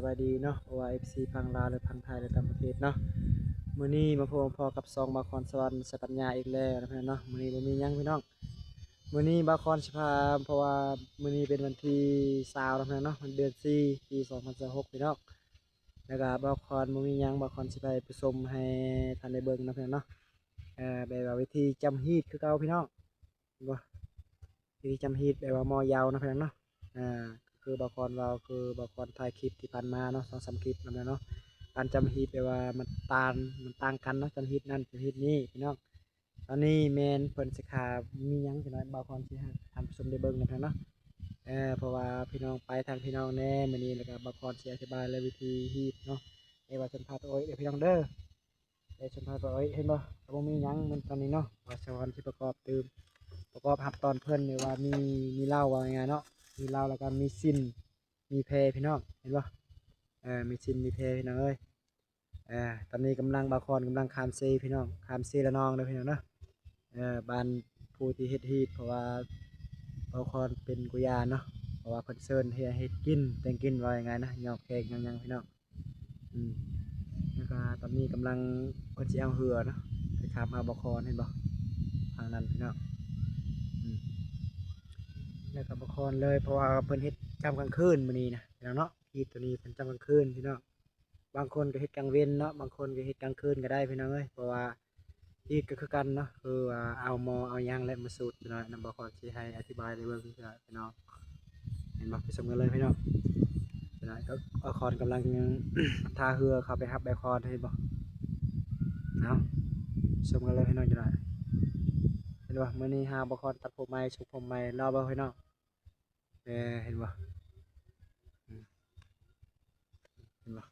ສະບາຍດີເນາະ ເພາະວ່າເອັຟຊີຝັ່ງລາວ ແລະ ຝັ່ງໄທ ແລະ ຕ່າງປະເທດເນາະ. ມື້ນີ້ມາພົບມາພໍ້ກັບຊ່ອງບ່າວຄອນສະຫວັນໄຊປັນຍາອີກແລ້ວນະພີ່ນ້ອງເນາະ. ມື້ນີ້ບໍ່ມີຫຍັງພີ່ນ້ອງ, ມື້ນີ້ບ່າວຄອນຊິພາ ເພາະວ່າມື້ນີ້ເປັນວັນທີຊາວນະພີ່ນ້ອງເນາະ ເດືອນສີ່ ປີສອງພັນຊາວຫົກ ພີ່ນ້ອງ. ແລ້ວກໍບ່າວຄອນບໍ່ມີຫຍັງ ບ່າວຄອນຊິໄປປະຊົມໃຫ້ທ່ານໄດ້ເບິ່ງນະພີ່ນ້ອງເນາະ. ເອີ ແບບວ່າວິທີຈຳຮີດຄືເກົ່າພີ່ນ້ອງ ເຫັນບໍ່? ວິທີຈຳຮີດແບບວ່າໝໍ້ເຍົານະພີ່ນ້ອງເນາະ. ເອີ ຄືບ່າວຄອນເວົ້າ ຄືບ່າວຄອນຖ່າຍຄລິບທີ່ຜ່ານມາເນາະ ສອງສາມຄລິບນະພີ່ນ້ອງເນາະ. ການຈຳຮີດແບບວ່າມັນຕ່າງ ມັນຕ່າງກັນເນາະ ຈຳຮີດນັ້ນ ຈຳຮີດນີ້ພີ່ນ້ອງ. ຕອນນີ້ແມ່ນເພິ່ນຊິຂາ ມີຫຍັງຈັກໜ້ອຍ ບ່າວຄອນຊິໃຫ້ທ່ານຜູ້ຊົມໄດ້ເບິ່ງນະພີ່ນ້ອງເນາະ. ເອີ ເພາະວ່າພີ່ນ້ອງໄປທາງພີ່ນ້ອງແດ່ມື້ນີ້ ແລ້ວກໍບ່າວຄອນຊິອະທິບາຍ ແລະ ວິທີຮີດເນາະ. ເອີ ວ່າສັມພາດໂອ້ຍເດີພີ່ນ້ອງເດີ ໄດ້ສັມພາດວ່າ ເອີຍ ເຫັນບໍ່ ກໍບໍ່ມີຫຍັງ ມັນຕອນນີ້ເນາະ ວ່າສະຫວັນຊິປະກອບຕື່ມ ປະກອບຮັບຕອນເພິ່ນ ຫຼືວ່າມີ ມີເຫຼົ້າ ວ່າງ່າຍໆເນາະ ມີເຫຼົ້າ ແລ້ວກໍມີຊິນ ມີແພພີ່ນ້ອງ ເຫັນບໍ່? ເອີ ມີຊິນ ມີແພພີ່ນ້ອງເອີຍ. ເອີ ຕອນນີ້ກຳລັງ ບ່າວຄອນກຳລັງຂ້າມເຊພີ່ນ້ອງ ຂ້າມເຊລະນອງເດີພີ່ນ້ອງເດີ. ເອີ ບ້ານຜູ້ທີ່ເຮັດຮີດ ເພາະວ່າບ່າວຄອນເປັນກຸຍາເນາະ ເພາະວ່າເພິ່ນເຊີນເຮັດ ເຮັດກິນ ແຕ່ງກິນ ວ່າງ່າຍໆນະ ຍອກແຂກຍອກຫຍັງພີ່ນ້ອງ. ອືມ ແລ້ວກໍຕອນນີ້ກຳລັງ ເພິ່ນຊິເອົາເຮືອເນາະ ໄປຂ້າມຫາບ່າວຄອນ ເຫັນບໍ່ ທາງນັ້ນພີ່ນ້ອງ. ອືມ ແລ້ວກໍບ່າວຄອນເລີຍ ເພາະວ່າເພິ່ນເຮັດຈຳກາງຄືນມື້ນີ້ນະພີ່ນ້ອງເນາະ. ຮີດໂຕນີ້ເພິ່ນຈຳກາງຄືນພີ່ນ້ອງ. ບາງຄົນກໍເຮັດກາງເວັນເນາະ ບາງຄົນກໍເຮັດກາງຄືນກໍໄດ້ພີ່ນ້ອງເອີຍ ເພາະວ່າ ອີກກໍຄືກັນເນາະ ຄືວ່າເອົາໝໍ້ເອົາຫຍັງແຫຼະມາສູດພີ່ນ້ອງ. ນຳບ່າວຄອນຊິໃຫ້ອະທິບາຍໄດ້ເບິ່ງພີ່ນ້ອງ ເຫັນບໍ່? ໄປຊົມກັນເລີຍພີ່ນ້ອງ. ພີ່ນ້ອງ ບ່າວຄອນກຳລັງທ່າເຮືອເຂົ້າໄປຮັບບ່າວຄອນ ເຫັນບໍ່? ເອົາ ຊົມກັນເລີຍພີ່ນ້ອງ. ເຫັນບໍ່? ມື້ນີ້ຫາບ່າວຄອນຕັດຜົມໃໝ່ ຊົງຜົມໃໝ່ ຫຼໍ່ບໍ່ພີ່ນ້ອງ? ເອີ ເຫັນບໍ່? ອືມ ເຫັນບໍ່?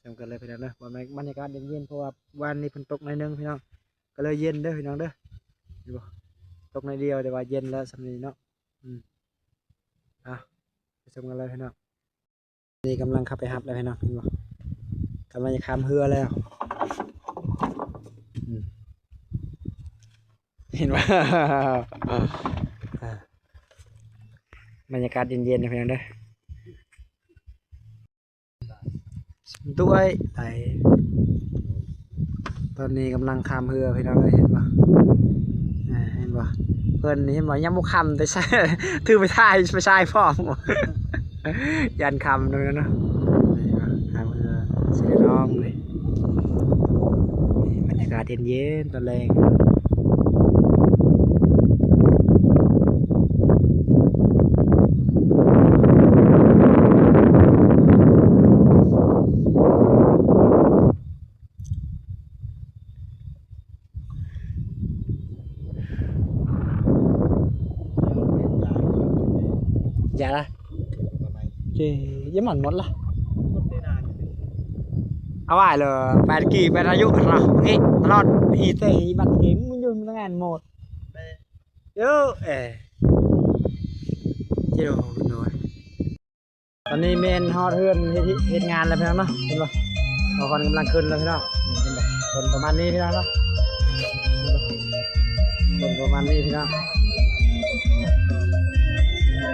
ສ່ຳກັນເລີຍພີ່ນ້ອງເດີ ວ່າບັນຍາກາດເຢັນໆ ເພາະວ່າວານນີ້ເພິ່ນຕົກໜ້ອຍໜຶ່ງພີ່ນ້ອງ ກໍເລີຍເຢັນເດີພີ່ນ້ອງເດີ. ເຫັນບໍ່? ຕົກໜ້ອຍດຽວ ແຕ່ວ່າເຢັນແລ້ວສ່ຳນີ້ເນາະ. ອືມ ເອົາ ໄປຊົມກັນເລີຍພີ່ນ້ອງ. ນີ້ກຳລັງເຂົ້າໄປຮັບແລ້ວພີ່ນ້ອງ ເຫັນບໍ່? ກຳລັງຈະຂ້າມເຮືອແລ້ວ. ອືມ ເຫັນບໍ່? ອ່າ ບັນຍາກາດເຢັນໆ ນະພີ່ນ້ອງເດີ. ດ້ວຍໄຫຼ ຕອນນີ້ກຳລັງຂ້າມເຮືອພີ່ນ້ອງເອີຍ ເຫັນບໍ່? ອ່າ ເຫັນບໍ່? ເພິ່ນນີ້ເຫັນບໍ່? ຍັງບໍ່ຄ່ຳ ແຕ່ໃຊ້ ຖືໄຟສາຍ ໄຟສາຍພ້ອມ ຢ້ານຄ່ຳເນາະ. ນີ້ກໍທາງເຮືອເຊລະນອງນີ້ ນີ້ບັນຍາກາດເຢັນໆ ຕອນແລງ. ຢ່າລະ ເຈ ຢ່າມັນໝົດລະ ເອົາໄວ້ເລີຍ ແປດກີແປດອາຍຸລະ ນີ້ຕະຫຼອດ ອີເຕ ອີບັດກີ ມັນຢູ່ໃນງານໝົດ ເອີ ເອີ ເຈໂດ ໂດຍ. ຕອນນີ້ແມ່ນຮອດເຮືອນເຮັດ ເຮັດງານແລ້ວພີ່ນ້ອງເນາະ ເຫັນບໍ່? ບ່າວຄອນກຳລັງຂຶ້ນແລ້ວພີ່ນ້ອງ ນີ້ເຫັນບໍ່? ຄົນປະມານນີ້ພີ່ນ້ອງເນາະ ຄົນປະມານນີ້ພີ່ນ້ອງ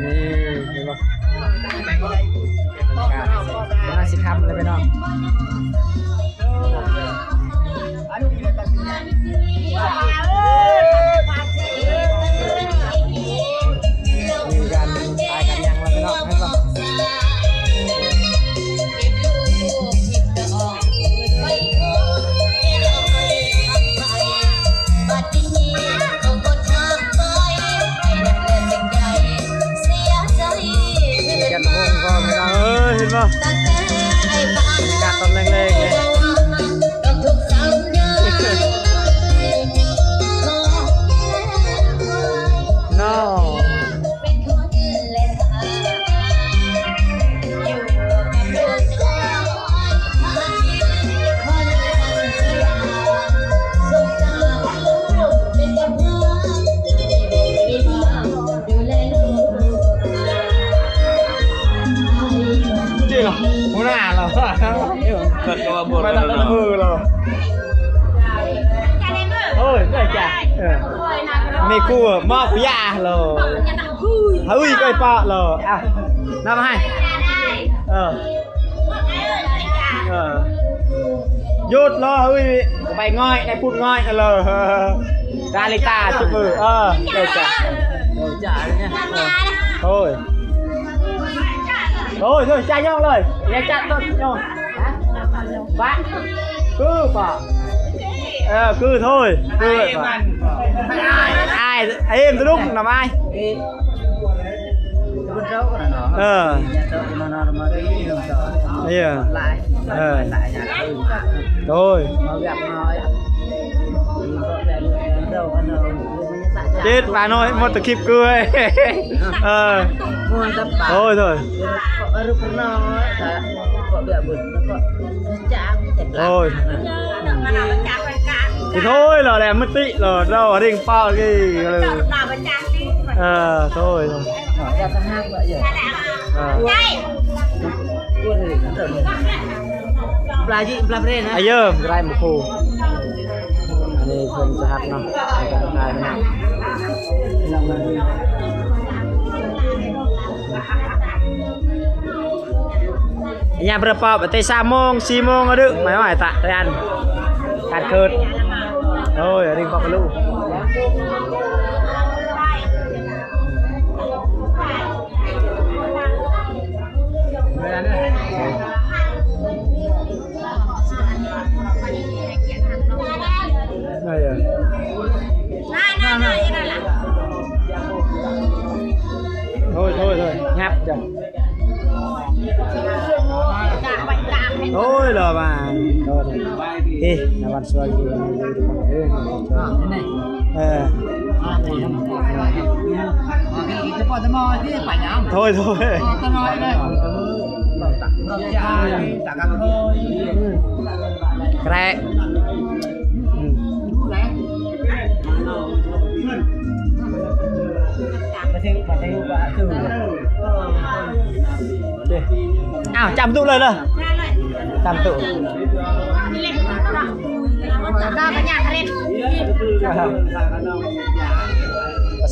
ນີ້ເຫັນບໍ່? ກຳລັງຊິຄ່ຳແລ້ວພີ່ນ້ອງ. ມີການຖ່າຍກັນຫຍັງລະເນາະ ແມ່ນບໍ່? ມີການໂຮງພ້ອມພີ່ນ້ອງເອີຍ ເຫັນບໍ່? ບັນຍາກາດຕອນແລງໆ ເລີຍ. ເນາະ ນີ້ລະ ຫົວໜ້າລາວ ເອີ ໄປນຳມືລາວ ໂອ້ຍ ໄດ້ຈ້າ ເອີ ມີຄູມອບຢາລາວ ເຮີ້ຍ ໄກ່ປະລາວ ອ່ະ ນຳໃຫ້. ເອີ ເອີ ຢຸດເລີຍ ໄປງ່ອຍ ໄດ້ພຸດງ່ອຍເລີຍ ກາລິຕາຈຸບມື ເອີ ເຈົ້າຈ້າ ໂອ້ຍ ໂອ້ຍ ໂອ້ຍ ຈ້າຍ່ອງເລີຍ ຢ່າຈ້າຕົ້ນຍ່ອງ ບະ ຄືປະ ເອີ ຄືໂທຍ ຄືປະ ອາຍ ອາຍ ເອັມ ຕະລຸກນຳອາຍ ເອີ ເອີ ໂອ້ຍ ເຈັດປານ້ອຍ ໝົດແຕ່ຄລິບເກືອຍ ເອີ ໂອ້ຍ ໂທຍ ໂອ້ຍ ຊິໂທຍເລີຍແຫຼະ ມະຕິເລີຍ ເຮົາເລັ່ງເປົ້າກີ້ເລີຍ ເອີ ໂທຍ ເອີ ປາຈີ ປາເປຣນະ ອາເຢີມ ກະໄດ້ໝູ່ຄູ່ ອັນນີ້ເພິ່ນຈະຮັບເນາະ ໃນການຂາຍເນາະ ຍາມປະປອບແຕ່ສາມໂມງ ສີ່ໂມງ ອະດຶ ໝາຍວ່າຕະ ຕະອັນ ການເກີດ ໂອ້ຍ ອະດຶ ປອບກະລູ ໂອ້ຍ ໂອ້ຍ ໂອ້ຍ ງັບຈ້ະ ໂອ້ຍ ລອມາ ໂອ້ຍ ເອີ ນະວັນສວນຢູ່ ເອີ ໂທຍ ໂທຍ ແກະ ອ້າວ ຈຳຕຸເລີຍເດີ ຈຳຕຸ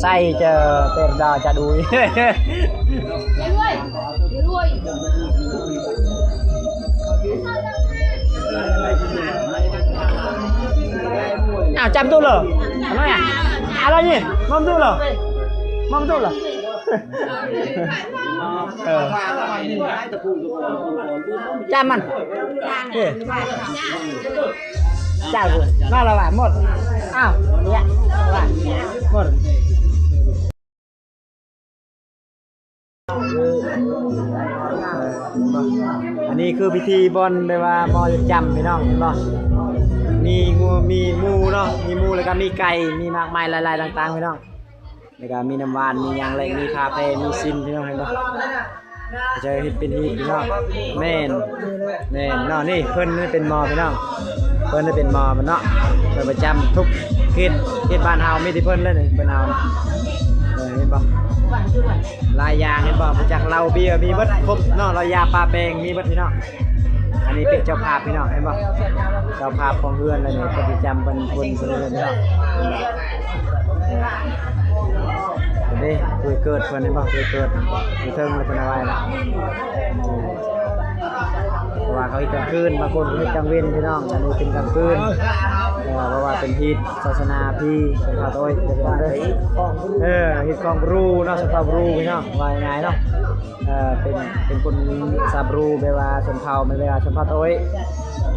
ໃສ່ເຈີເຕີດາຈະດູຍ ອ້າວ ຈຳຕຸເລີຍ ອະໄລອະ ອະໄລນີ້ ມັນຕຸເລີຍ ມັນຕຸເລີຍ ເອີ ຈາມມັນ ເອີ ຈາມ ນອນລະວ່າ ໝົດ ອ້າວ ເນຍ ວ່າ ໝົດ ອັນນີ້ຄືພິທີບ່ອນແບບວ່າໝໍຈຳ ພີ່ນ້ອງ ເຫັນບໍ່? ມີງົວ ມີໝູເນາະ ມີໝູ ແລ້ວກໍມີໄກ່ ມີໝາກໄມ້ຫຼາຍໆຕ່າງໆ ພີ່ນ້ອງ. ແລ້ວກໍມີນ້ຳຫວານ ມີຫຍັງ ແລະ ມີຜ້າແພ ມີສິ້ນ ພີ່ນ້ອງເຫັນບໍ່? ເຂົາເຈົ້າເຮັດເປັນຮີດ ພີ່ນ້ອງ. ແມ່ນ ແມ່ນເນາະ. ນີ້ເພິ່ນເປັນໝໍ ພີ່ນ້ອງ ເພິ່ນເປັນໝໍເນາະ ເພິ່ນປະຈຳທຸກເຂດ ເຂດບ້ານເຮົາ ມີແຕ່ເພິ່ນເລີຍນີ້ ເພິ່ນເອົາ ເອີ ເຫັນບໍ່? ຫຼາຍຢ່າງ ເຫັນບໍ່? ມາຈາກເຫຼົ້າເບຍ ມີເບິດ ຄົບເນາະ ເຫຼົ້າຢາ ປາແປງ ມີເບິດ ພີ່ນ້ອງ. ອັນນີ້ເປັນເຈົ້າພາບ ພີ່ນ້ອງ ເຫັນບໍ່? ເຈົ້າພາບຂອງເຮືອນ ແລ້ວນີ້ເພິ່ນປະຈຳເປັນຄົນເຮືອນ ພີ່ນ້ອງ. ເດ້ ເວເກີດເພິ່ນ ເຫັນບໍ່? ເວເກີດຢູ່ເທິງ ເພິ່ນເອົາໄວ້ລະ ເພາະວ່າເຂົາເຮັດກາງຄືນ ບາງຄົນເຮັດກາງເວັນ ພີ່ນ້ອງ. ອັນນີ້ເປັນກາງຄືນ ເພາະວ່າເປັນຮີດສາສະໜາພີຊົນເຜົ່າຕາໂອ້ຍ ເດີ ເອີ ຮີດຂອງບຣູເນາະ ຊົນເຜົ່າບຣູ ພີ່ນ້ອງ ວ່າງ່າຍໆເນາະ. ເອີ ເປັນ ເປັນຄົນຊາບຣູ ແປວ່າຊົນເຜົ່າ ແມ່ນແປວ່າຊົນເຜົ່າຕາໂອ້ຍ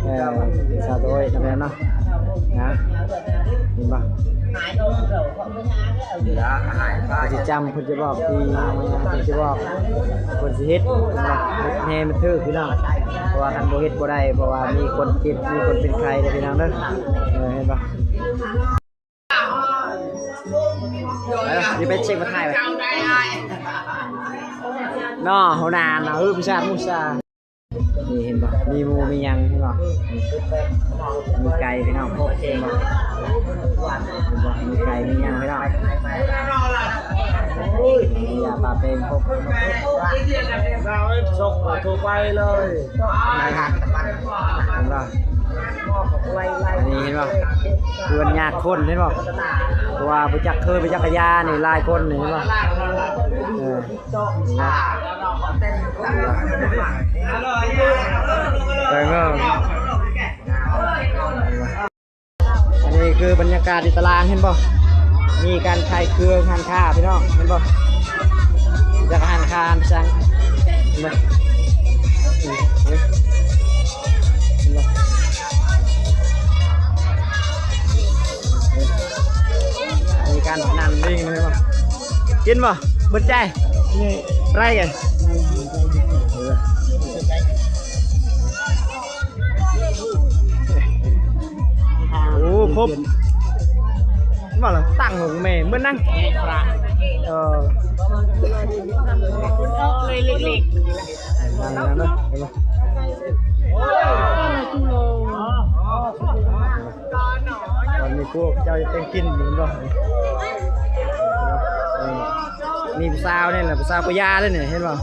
ເອີ ຊາວຕາໂອ້ຍນຳເນາະ ນະ ເຫັນບໍ່? ເພິ່ນຊິຈຳ ເພິ່ນຈະບອກທີ່ ເພິ່ນຈະບອກ ເພິ່ນຊິເຮັດ ເຮັດແຮ່ມັນຖືກ ພີ່ນ້ອງ. ເພາະວ່າຄັນບໍ່ເຮັດບໍ່ໄດ້ ເພາະວ່າມີຄົນເຈັບ ມີຄົນເປັນໄຂ້ເດີ ພີ່ນ້ອງເດີ ເອີ ເຫັນບໍ່? ເອີ ນີ້ໄປເຊັກມາຖ່າຍໄວ້ເນາະ ຫົວໜ້ານະ ເອີ ຜູ້ຊາຍ ຜູ້ຊາຍ. ນີ້ເຫັນບໍ່? ມີໝູ ມີຫຍັງ ເຫັນບໍ່? ມີໄກ່ ພີ່ນ້ອງ ເຫັນບໍ່? ເຫັນບໍ່? ມີໄກ່ ມີຫຍັງ ພີ່ນ້ອງ ຢາປາເປັງຄົບ ເຫັນບໍ່? ອັນນີ້ເຫັນບໍ່? ເພື່ອນຍາກຄົນ ເຫັນບໍ່? ເພາະວ່າບໍ່ຈັກເຄີຍ ບໍ່ຈັກກະຢານີ້ ຫຼາຍຄົນນີ້ ເຫັນບໍ່? ເອີ. ແຕ່ງເນາະ ອັນນີ້ຄືບັນຍາກາດຢູ່ຕະຫຼາດ ເຫັນບໍ່? ມີການຂາຍເຄື່ອງ ຮ້ານຄ້າພີ່ນ້ອງ ເຫັນບໍ່? ຈາກຮ້ານຄ້າຮ້ານສັງ ເຫັນບໍ່? ນີ້ ເຫັນ ເຫັນບໍ່? ມີການພະນັນລິງ ເຫັນບໍ່? ກິນບໍ່? ເບິດໃຈ ໄປກັນ. ໂອ້ ຄົບ ວ່າລະຕັ້ງຂອງແມ່ເໝືອນນາງ ເອີ ເລັກໆ ເຫັນບໍ່? ຕອນນີ້ພວກເຈົ້າຈະແຕ່ງກິນ ເຫັນບໍ່? ນີ້ ນີ້ຜູ້ສາວນີ້ແຫຼະ ຜູ້ສາວກະຢາເດ້ນີ້ ເຫັນບໍ່?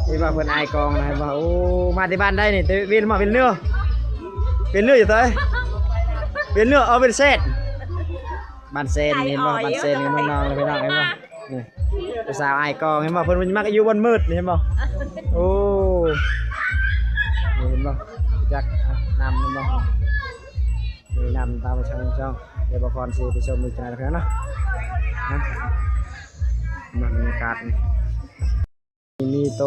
ເຫັນບໍ່? ເພິ່ນອາຍກ້ອງນະ ເຫັນບໍ່? ໂອ້ ມາແຕ່ບ້ານໃດນີ້? ແຕ່ວຽງ ມາວຽງເໜືອ ວຽງເໜືອຢູ່ໃສ? ວຽງເໜືອ ເອົາ ວຽງແຊດ ບ້ານແຊນ ເຫັນບໍ່? ບ້ານແຊນ ເມືອງນອງ ພີ່ນ້ອງ ເຫັນບໍ່? ນີ້ ຜູ້ສາວອາຍກ້ອງ ເຫັນບໍ່? ເພິ່ນມັກຢູ່ບ່ອນມືດນີ້ ເຫັນບໍ່? ໂອ້ ນີ້ ເຫັນບໍ່? ຈັກນຳ ເຫັນບໍ່? ມີນຳຕາມມາຊ່ອງ ຊ່ອງ ດຽວບໍ່ຄອນຊິໄປຊົມອີກຈັກໜ້ອຍເນາະ ນະ ມາບັນຍາກາດນີ້ ມີໂຕ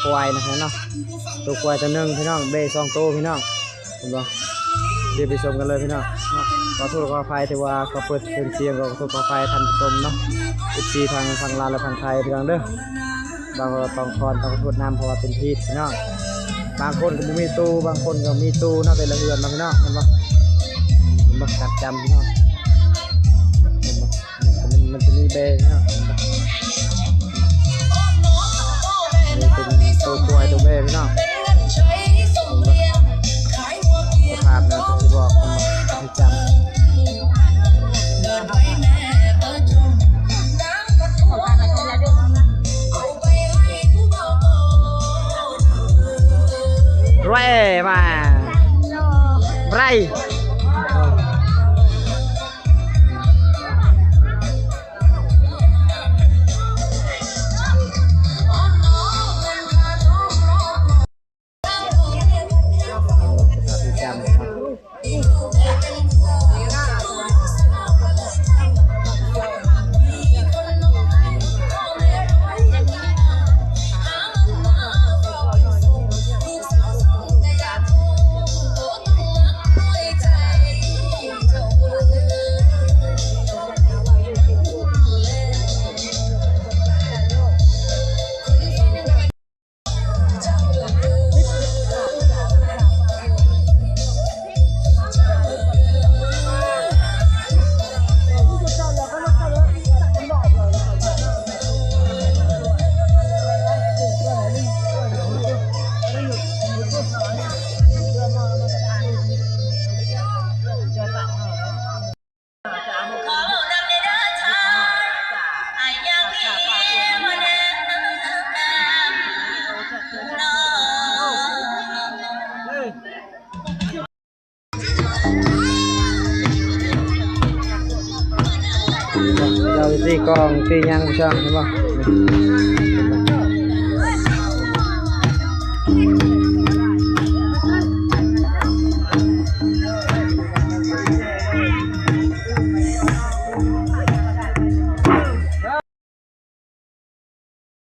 ຄວາຍນະເນາະ ໂຕຄວາຍໂຕໜຶ່ງພີ່ນ້ອງ ແບ້ສອງໂຕພີ່ນ້ອງ ເຫັນບໍ່? ດຽວໄປຊົມກັນເລີຍພີ່ນ້ອງເນາະ. ຂໍໂທດຂໍອະໄພທີ່ວ່າຂໍເປີດເຄື່ອງສຽງ ຂໍໂທດຂໍອະໄພທ່ານຜູ້ຊົມເນາະ ເອັຟຊີ ທັງຝັ່ງລາວ ແລະ ຝັ່ງໄທ ພີ່ນ້ອງເດີ. ບາງຄົນຕ້ອງຄອນ ຕ້ອງໂທດນຳ ເພາະວ່າເປັນຮີດພີ່ນ້ອງ. ບາງຄົນກໍບໍ່ມີຕູ້ ບາງຄົນກໍມີຕູ້ເນາະ ແຕ່ລະເຮືອນເນາະ ພີ່ນ້ອງ ເຫັນບໍ່? ເຫັນບໍ່? ການຈຳພີ່ນ້ອງ ເຫັນບໍ່? ມັນ ມັນຈະມີແບ້ເນາະ ເຫັນບໍ່? ອັນນີ້ເປັນໂຕຄວາຍໂຕແບ້ພີ່ນ້ອງ ເຫັນບໍ່? ສະພາບໜ້າຈະຊິບອກ ເຫັນບໍ່? ຈຳ ແຣມາ ໄຣ.ເຈົ້າຊິຕີກອງຕີຫຍັງຊ່າງ ເຫັນບໍ່?